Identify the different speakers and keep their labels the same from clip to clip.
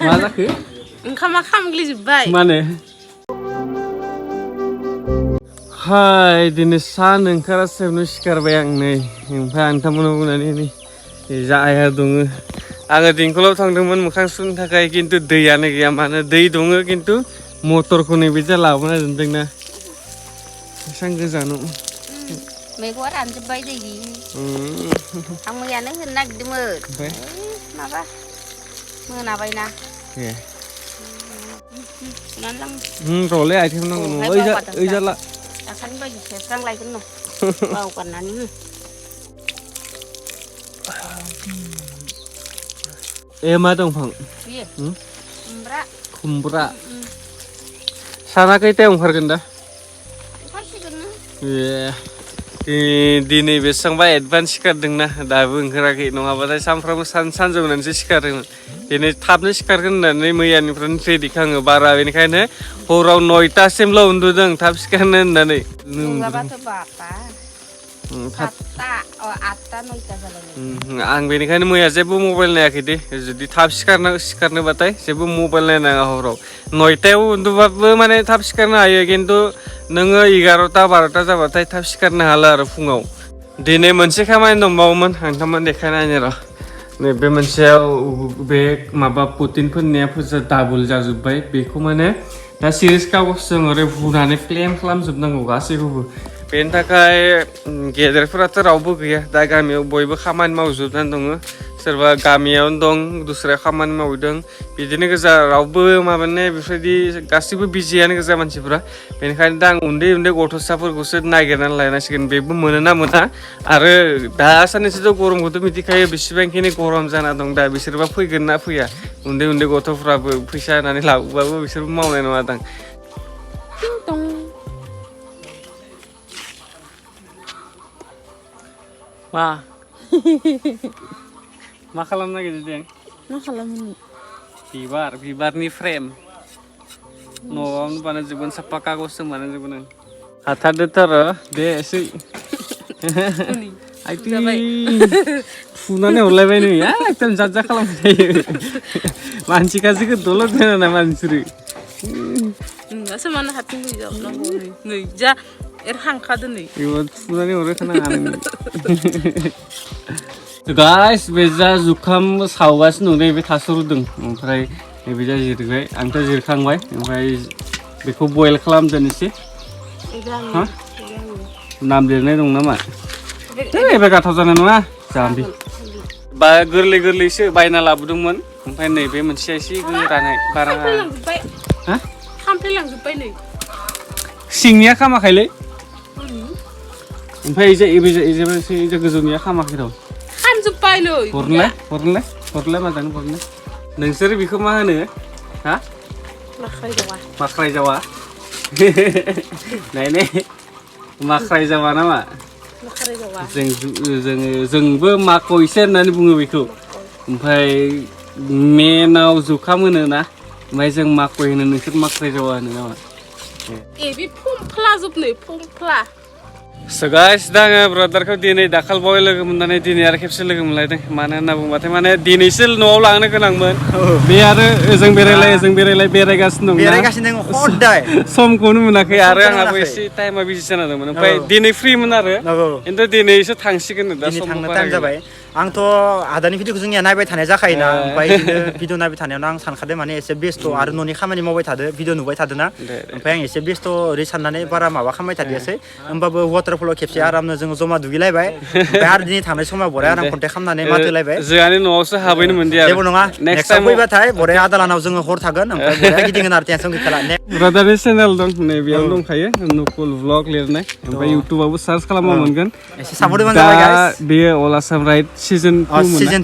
Speaker 1: मा जाखो
Speaker 2: ओंखामा खामग्लिजोब्बाय
Speaker 1: माने हाय दिनै सान ओंखारासेयावनो सिखारबाय आं नै ओमफ्राय आं नोंथांमोनाव बुंनानै नै जाया दङ आङो दिंखलाव थांदोंमोन मोखां सुनो थाखाय खिन्थु दैयानो गैया मानो दै दङ खिन्थु मटरखौ नैबे जा लाबोना दोनदोंना एसां गोजानाव
Speaker 2: मैगंआ रानजोब्बाय दै आं मैयानो होनो नागिरदोंमोन माबा मोनाबायना
Speaker 1: र'लै आइटेम नांगौ ओइ जाला
Speaker 2: दाखालि बायदि सेबस्रांलायगोन न' बावगारनानै
Speaker 1: ए मा दंफां
Speaker 2: खुमब्रा
Speaker 1: खुमब्रा साना खैथायाव ओंखारगोन दा ए दिनै बेसेबांबा एडभान्स सिखारदोंना दाबो ओंखाराखै नङाबाथाय सानफ्रामबो सानजौनानैसो सिखारोमोन दिनै थाबनो सिखारगोन होननानै मैयानिफ्रायनो रेडि खाङो बारा बेनिखायनो हराव 9टासिमल' उन्दुदों थाब सिखारनो होननानै आं बेनिखायनो मैया जेबो मबाइल नायाखै दे जुदि थाब सिखारनोबाथाय जेबो मबाइल नायनाङा हराव 9टायाव उन्दुबाबो माने थाब सिखारनो हायो खिन्थु नोङो 11टा 12टा जाबाथाय थाब सिखारनो हाला आरो फुङाव दिनै मोनसे खामानि दंबावोमोन नोंथांमोन देखायनायनो र' नैबे मोनसेयाव बे माबा पुटिनफोरनिया फुजा डाबल जाजोब्बाय बेखौ माने दा सिरिस कागजजों ओरै हुनानै फ्लेम खालामजोबनांगौ गासैखौबो बेनि थाखाय गेदेरफोराथ' रावबो गैया दा गामियाव बयबो खामानि मावजोबनानै दङ सोरबा गामियावनो दं दस्रायाव खामानि मावदों बिदिनो गोजा रावबो माबाने बेफोरबायदि गासैबो बिजियानो गोजा मानसिफोरा बेनिखायनो दा आं उन्दै उन्दै गथ'साफोरखौसो नागिरनानै लायनांसिगोन बेबो मोनोना मोना आरो दा साननैसोथ' गरमखौथ' मिथिखायो बेसेबांखिनि गरम जाना दं दा बिसोरबा फैगोन ना फैया उन्दै उन्दै गथ'फ्राबो फैसा होनानै लाबोबाबो बिसोरबो मावनाय नङा दां मा खालामनो नागिरदों
Speaker 2: मा खालामनो
Speaker 1: बिबारनि फ्रेम न'आवनो बानायजोबगोन साफा कागजजों बानायजोबगोन आं हाथारदोथ' आरो दे एसे फुनानै हरलायबाय नै एकदम जाजा खालामबाय थायो मानसि गासैखौ दलद होना नामा नोंसोरो
Speaker 2: नोंहासो मानो हारसिं फैजाबनांगौ नै जा एरहांखादो नै
Speaker 1: फुनानै हरबाय थानाङा नों गाइस बे जा जुखाम सावगासिनो दं बे थास' रुदों ओमफ्राय नैबे जा जिरबाय आंथ' जिरखांबाय ओमफ्राय बेखौ बयल खालामदोनोसै नाम लिरनाय दं नामा एबार गाथाव जानाय नङा जाम्बि बा गोरलै गोरलैसो बायना लाबोदोंमोन ओमफ्राय नैबे मोनसेया एसे गोरानाय बारा
Speaker 2: खामफ्लायलांजोब्बाय नै
Speaker 1: सिंनिया खामाखैलै ओमफ्राय एसे गोजौनिया खामाखै र'
Speaker 2: खामजोब्बाय नै
Speaker 1: हरलाय मोजां हरलाय नोंसोर बेखौ मा होनो हा माख्राय जावा नायने माख्राय जावा नामा जोंबो माखयसे होननानै बुङो बेखौ ओमफ्राय मेनाव जुखाम होनो ना ओमफ्राय जों माखय होनो नोंसोर माख्राय जावा होनो नामा
Speaker 2: बे फमफ्ला जोबनै फमफ्ला
Speaker 1: So guys, दा आङो ब्रादारखौ दिनै दाखालबावै लोगो मोननानै दिनै आरो खेबसे लोगो मोनलायदों मानो होनना बुंबाथाय माने दिनैसो न'आव लांनो गोनांमोन बे आरो ओजों बेरायलाय बेरायगासिनो दं
Speaker 3: हदाय
Speaker 1: समखौनो मोनाखै आरो आंहाबो एसे टाइमा बिजि जाना दंमोन ओमफ्राय दिनै फ्रिमोन आरो खिन्थु दिनैसो थांसिगोन दा
Speaker 3: थांनो टाइम जाबाय आंथ' आदानि भिडिअखौ जोंनिया नायबाय थानाय जाखायोना ओमफ्राय बिदिनो भिडिअ नायबाय थानायावनो आं सानखादों माने एसे बेस्थ' आरो न'नि खामानि मावबाय थादो भिडिअ नुबाय थादोना ओमफ्राय आं एसे बेस्थ' ओरै साननानै बारा माबा खालामबाय थादियासै होमबाबो वाटारफलाव खेबसे आरामनो जोङो जमा दुगैलायबाय ओमफ्राय आरो दिनै थांनाय समाव बराय आराम कन्टेक्ट खालामनानै माथोलायबाय
Speaker 1: जोंहानि न'आवसो हाबैनो मोनदिया
Speaker 3: जेबो नङा नेक्स्ट टाइम फैबाथाय बराय आदालानाव जोङो हर थागोन ओमफ्राय बराय गिदिंगोन आरो टेनसन गैखाला
Speaker 1: ब्रादारनि चेनेल दं नैबेयावनो दंखायो नुकुल व्लग लिरनाय ओमफ्राय इउटुबावबो सार्च खालामबा मोनगोन
Speaker 3: एसे सापर्ट होबानो जाबाय गाइस
Speaker 1: बेयो अल आसाम राइड सिजन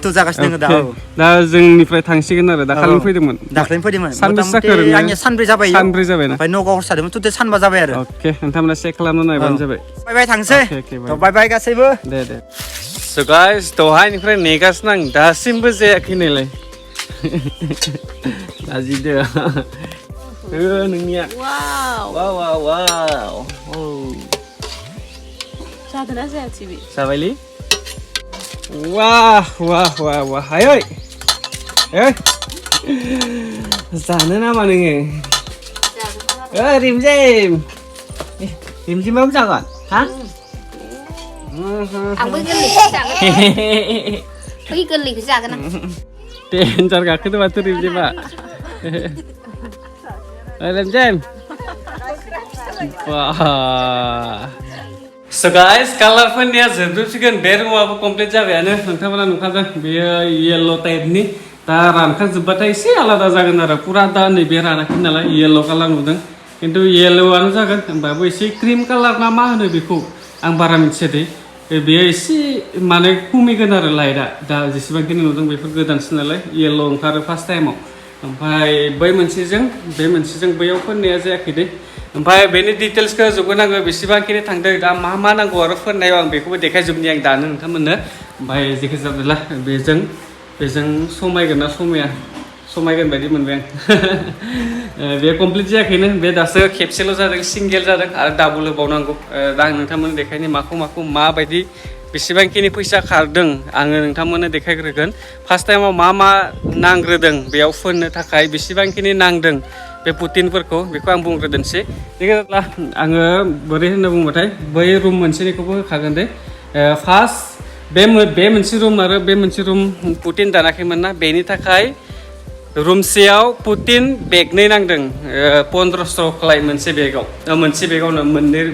Speaker 3: 2 जागासिनो दङ
Speaker 1: दा जोंनिफ्राय थांसिगोन आरो दाखालिनो फैदोंमोन
Speaker 3: आंनिया सानब्रै जाबाय
Speaker 1: ना
Speaker 3: ओमफ्राय नगाव हरसादोंमोन टुटे सानबा जाबाय आरो
Speaker 1: अके नोंथांमोना चेक खालामना नायबानो जाबाय
Speaker 3: बाय थांसै बाय बाय गासैबो
Speaker 1: दे So guys, दहायनिफ्राय नेगासिनो आं दासिमबो जायाखै नालाय लाजिदो नोंनिया वाव
Speaker 2: जादोंना जायाखै बे
Speaker 1: जाबायलै वाह आयै जानो नामा नोङो रिमजिम रिमजिमाबो जागोन हा
Speaker 4: आंबो गोरलैखौ जागोन बै गोरलैखौ जागोन आं
Speaker 1: डेन्जार गाखोदो माथो रिमजिमा रिमजिम So guys, color फोरनिया जोबजोबसिगोन बे रुमाबो कमप्लिट जाबायानो नोंथांमोना नुखादों बेयो येलो टाइपनि दा रानखांजोबबाथाय एसे आलादा जागोन आरो पुरा दा नैबे रानाखै नालाय येलो कालार नुदों खिन्थु येलोआनो जागोन होमबाबो एसे क्रिम कालार ना मा होनो बेखौ आं बारा मिथिया दे बेयो एसे माने खमिगोन आरो लाइटआ दा जेसेबांखिनि नुदों बेफोर गोदानसो नालाय येलो ओंखारो फार्स्ट टाइमाव ओमफ्राय बे मोनसेजों बैयाव फोननाया जायाखै दे ओमफ्राय बेनि डिटेल्सखौ जोबगोन आङो बेसेबांखिनि थांदों दा मा नांगौ आरो फोननायाव आं बेखौबो देखायजोबनि आं दानो नोंथांमोननो ओमफ्राय जेखि जादोला बेजों समायगोन ना समायगोन बायदि मोनबाय आं बे कमप्लिट जायाखैनो बे दासो खेबसेल' जादों सिंगेल जादों आरो डाबल होबावनांगौ दा आं नोंथांमोननो देखायनि माखौ माबायदि बेसेबांखिनि फैसा खारदों आङो नोंथांमोननो देखायग्रोगोन फार्स्ट टाइमाव मा नांग्रोदों बेयाव फोननो थाखाय बेसेबांखिनि नांदों बे पुटिनफोरखौ बेखौ आं बुंग्रोदोंसै जेब्ला आङो बोरै होनना बुंबाथाय बै रुम मोनसेनिखौबो होखागोन दे फार्स्ट बे मोनसे रुम आरो बे मोनसे रुम पुटिन दानाखैमोन ना बेनि थाखाय रुमसेयाव पुटिन बेगनै नांदों 1500 खालाय मोनसे बेगावनो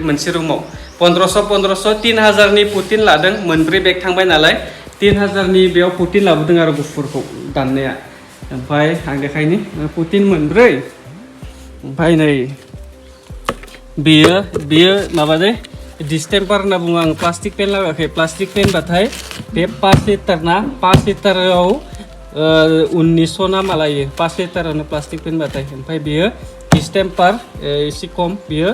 Speaker 1: मोनसे रुमाव 1500 3000नि पुटिन लादों मोनब्रै बेग थांबाय नालाय 3000नि बेयाव पुटिन लाबोदों आरो गुफुरखौ दाननाया ओमफ्राय आं देखायनि पुटिन मोनब्रै ओमफ्राय नै बेयो माबादे डिस्टेम्पार होनना बुङो आं प्लास्टिक पेन लागाखै प्लास्टिक पेनबाथाय बे 5 लिटार ना 5 लिटाराव 1900 ना मालायो 5 लिटारावनो प्लास्टिक पेनबाथाय ओमफ्राय बेयो डिस्टेम्पार एसे खम बेयो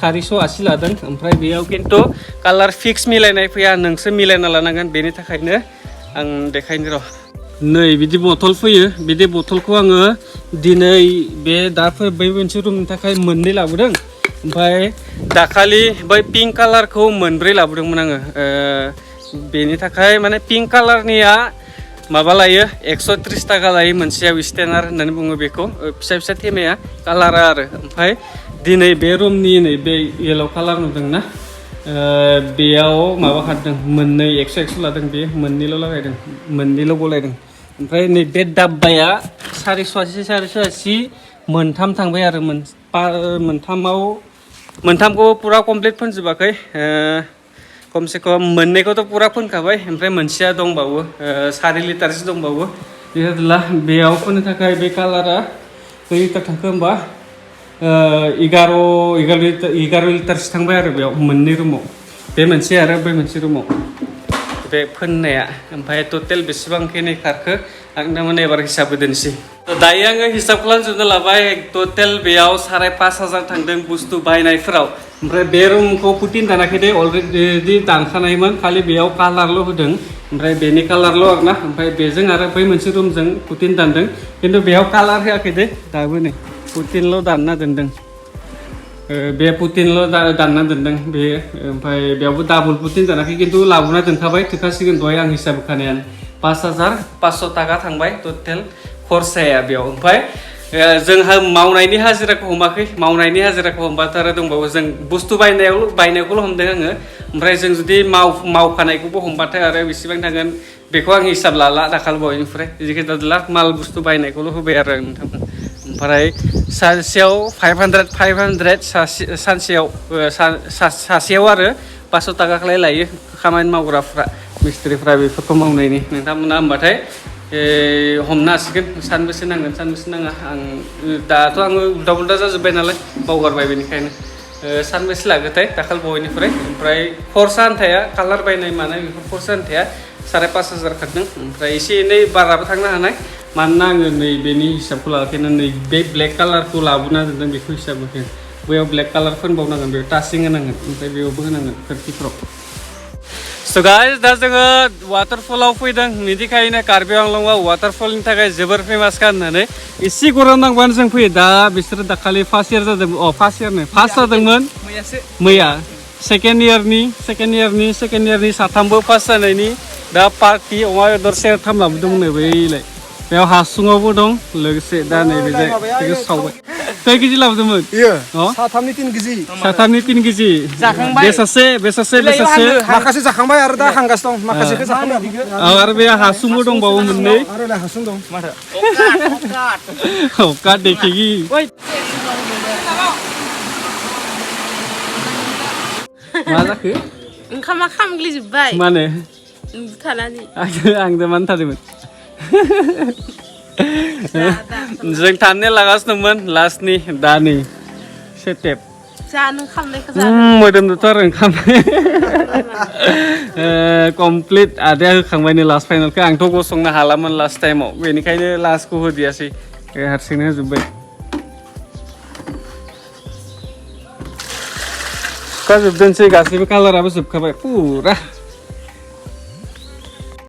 Speaker 1: 480 लादों ओमफ्राय बेयाव खिन्थु कालार फिक्स मिलायनाय फैया नोंसो मिलायना लानांगोन बेनि थाखायनो आं देखायनो र' नै बिदि बथल फैयो बिदि बथलखौ आङो दिनै बे दाफोर बै मोनसे रुमनि थाखाय मोननै लाबोदों ओमफ्राय दाखालि बै पिंक कालारखौ मोनब्रै लाबोदोंमोन आङो बेनि थाखाय माने पिंक कालारनिया माबा लायो 130 टाका लायो मोनसेयाव स्टेनार होननानै बुङो बेखौ फिसा थेमाया कालारा आरो ओमफ्राय दिनै बे रुमनि नै बे येलो कालार नुदोंना बेयाव माबा खारदों मोननै 100 लादों बे मोननैल' गलायदों ओमफ्राय नै बे दाब्बाया 480 मोनथाम थांबाय आरो मोनथामखौ पुरा कमप्लिट फोनजोबाखै खमसे खम मोननैखौथ' पुरा फोनखाबाय ओमफ्राय मोनसेया दंबावो 4 लिटारसो दंबावो जेब्ला बेयाव फोननो थाखाय बे कालारा खै लिटार थांखो होमबा 11 लिटारसो थांबाय आरो बेयाव मोननै रुमाव बे मोनसे आरो बै मोनसे रुमाव बे फोननाया ओमफ्राय टटेल बेसेबांखिनि खारखो आं थारमाने एबार हिसाब होदोंसै दायो आङो हिसाब खालामजोबनो लाबाय टटेल बेयाव 5500 थांदों बुस्थु बायनायफोराव ओमफ्राय बे रुमखौ पुटिन दानाखै दे अलरेडि दानखानायमोन खालि बेयाव कालारल' होदों ओमफ्राय बेनि कालारल' आरोना ओमफ्राय बेजों आरो बै मोनसे रुमजों पुटिन दानदों खिन्थु बेयाव कालार होआखै दे दाबो नै पुटिनल' दानना दोनदों बे पुटिनल' दानना दोनदों बे ओमफ्राय बेयावबो डाबल पुटिन दानाखै खिन्थु लाबोना दोनखाबाय थोखासिगोन दहाय आं हिसाब होखानायानो 5500 टाका थांबाय टटेल खरसाया बेयाव ओमफ्राय जोंहा मावनायनि हाजिराखौ हमाखै मावनायनि हाजिराखौ हमबाथ' आरो दंबावो जों बुस्थु बायनायखौल' हमदों आङो ओमफ्राय जों जुदि मावखानायखौबो हमबाथाय आरो बेसेबां थांगोन बेखौ आं हिसाब लाला दाखालि बावैनिफ्राय जिखि जादोला माल बुस्थु बायनायखौल' होबाय आरो नोंथांमोन ओमफ्राय सासेयाव 500 सासेयाव आरो 500 टाका खालाय लायो खामानि मावग्राफ्रा मिस्ट्रिफ्रा बेफोरखौ मावनायनि नोंथांमोना होमबाथाय हमनो हासिगोन सानबेसे नांगोन सानबेसे नाङा आं दाथ' आङो उल्टा जाजोब्बाय नालाय बावगारबाय बेनिखायनो सानबेसे लागोथाय दाखालि बावैनिफ्राय ओमफ्राय खरसा आन्थाया कालार बायनाय मानाय बेफोर खरसा आन्थाया 5500 खारदों ओमफ्राय एसे एनै बाराबो थांनो हानाय मानोना आङो नै बेनि हिसाबखौ लागाखैना नै बे ब्लेक कालारखौ लाबोना दोनदों बेखौ हिसाब होगोन बैयाव ब्लेक कालार फोनबावनांगोन बेयाव टाचिं होनांगोन ओमफ्राय बेयावबो होनांगोन खोरखिफ्राव So guys, दा जोङो वाटारफलाव फैदों मिथिखायोनो कार्बि आंलंआ वाटारफलनि थाखाय जोबोर फेमास होननानै एसे गरम नांबानो जों फैयो दा बिसोरो दाखालि फार्स्ट जादोंमोन मैया सेकेन्ड इयारनि साथामबो फार्स्ट जानायनि दा पार्टि अमा बेदर सेरथाम लाबोदोंमोन बैलाय बेयाव हासुङावबो दं लोगोसे दा नैबे बेखौ सावबाय खै केजि लाबोदोंमोन
Speaker 5: Iya.
Speaker 1: Oh?
Speaker 5: Satamni 3 gizi.
Speaker 1: साथामनि 3 केजि
Speaker 2: जाखांबाय।
Speaker 1: बेसासे
Speaker 5: Makasih जाखांबाय आरो दा हांगास दं माखासेखौ जाखांबाय
Speaker 1: आरो बे हासुंबो दंबावो मोननै
Speaker 5: आरो ला हासुं दं
Speaker 1: अखा देखिगि मा जाखो
Speaker 2: ओंखामा खामग्लिजोब्बाय
Speaker 1: माने
Speaker 2: थानानै
Speaker 1: आंदो मानो थादोंमोन जों थानो लागासिनोमोन लास्टनि दानि सेटेप
Speaker 2: जानो खामनायखौ जानो
Speaker 1: मोदोमदोंथ' आरो ओंखाम कमप्लिट आदाया होखांबायनो लास्ट फाइनालखौ आंथ' गसंनो हालामोन लास्ट टाइमाव बेनिखायनो लास्टखौ होदियासै हारसिंनो होजोब्बाय सुखाजोबदोंसै गासैबो कालाराबो जोबखाबाय पुरा